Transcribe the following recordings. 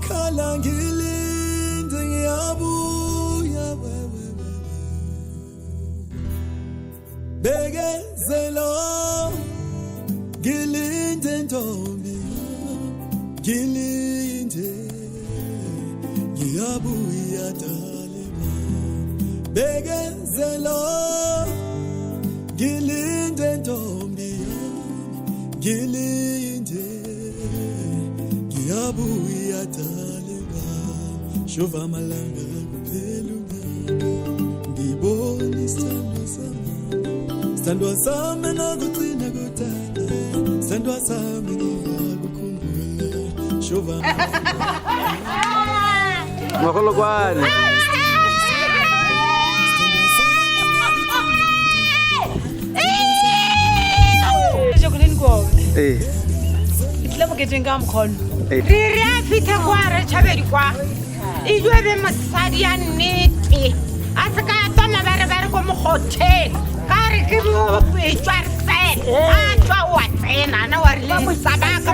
Ngizokhala ngilinde ngiyabuya wewe Bekezela ngilinde ntombi ngilinde ngiyabuya darling Bekezela ngilinde ntombi ngilinde ngiyabuya darling Shova amalanga kuphela unyaka ngibona isithandwa sami sithandwa sami ngakugcina kudala sithandwa sami ngingakukhumbula shova Mogolokwane. Ee. Ke tlile moketeng ka mokgono. Ee. Re re a fitlha kwa re tšhabedi kwa e jo be mosadi ya nnete a se ka tona ba re ba re ko mokgotheng ka re ke etswa re tsena a tswa wa tsena ana wa re le sa ba ka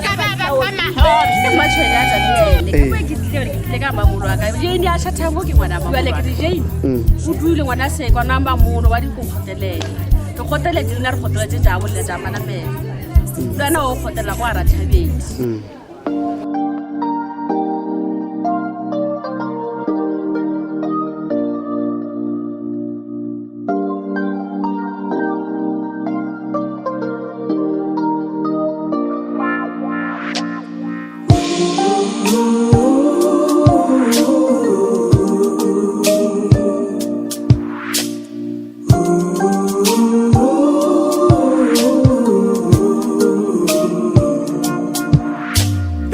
ka ba ba fa maholo Matšhwene a tšamile ke boe ke tlile ke tlile ka mamolo wa ka Jane a shathango ke ngwana mamolo ke re Jane o dule ngwana se kwa na mamolo wa di go kgotelela re kgoteletse rena re kgoteletse tša bolela tša manamela le wena o kgotelela go a rathabedi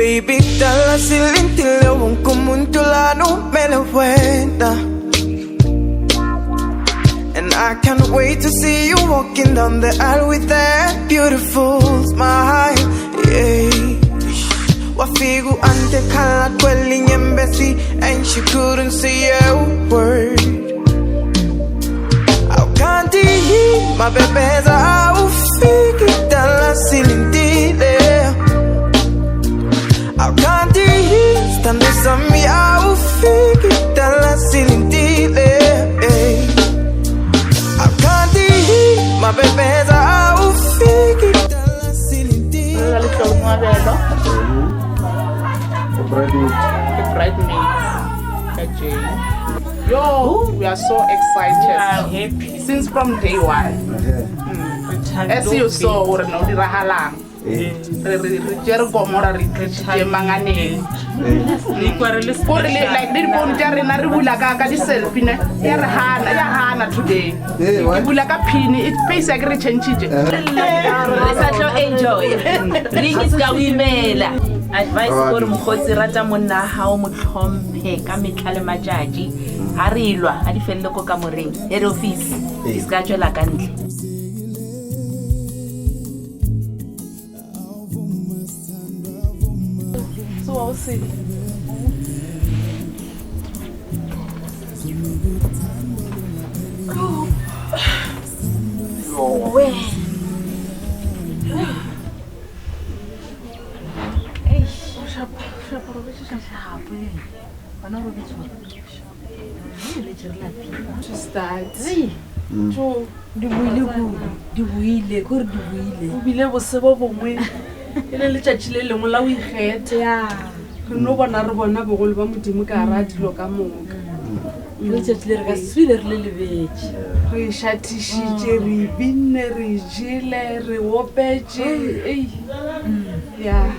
Baby, dala silintile wonke umuntu lana umele wena. And I can't wait to see you walking down the aisle with that beautiful smile. Yeah. Wafika ante khala kwelinye embassy and she couldn't say a word. Awukanti mabebeza awufiki dala silindile. Awukanti sithando sami awufiki dala silindile. Awukanti mabebeza awufiki dala silindile. The bridesmaids ka Jane. Yo, we are so excited. happy. Since from day one. As you saw, gore no diragalang. Re re re tšere gomora re tlišitše manganeng. Kore le like le difounu tša rena re bula ka ka di-selfie ne ya re hana ya hana today. Ke bula ka pin e face ya ke re changile. Re sa tlo enjoy. Ring se ka o imela. Advice gore mokgotsi rata monna hao mo tlhomphe ka metlha le matšatši. Ha re lwa a di felele ko kamoreng. Head office di se ka tšwela ka ntle. So wa o se. To start. Jo, Di boile kudu, di boile, kore di boile. o bile bose bo bongwe e le letšatši le lengwe la o ikgetha. Re no bona re bona bogolo ba Modimo ka gara dilo ka moka. Letšatši le re ka se re le lebetše. Re šathišitše, re binne, re jele, re opetše. Ei. Ya.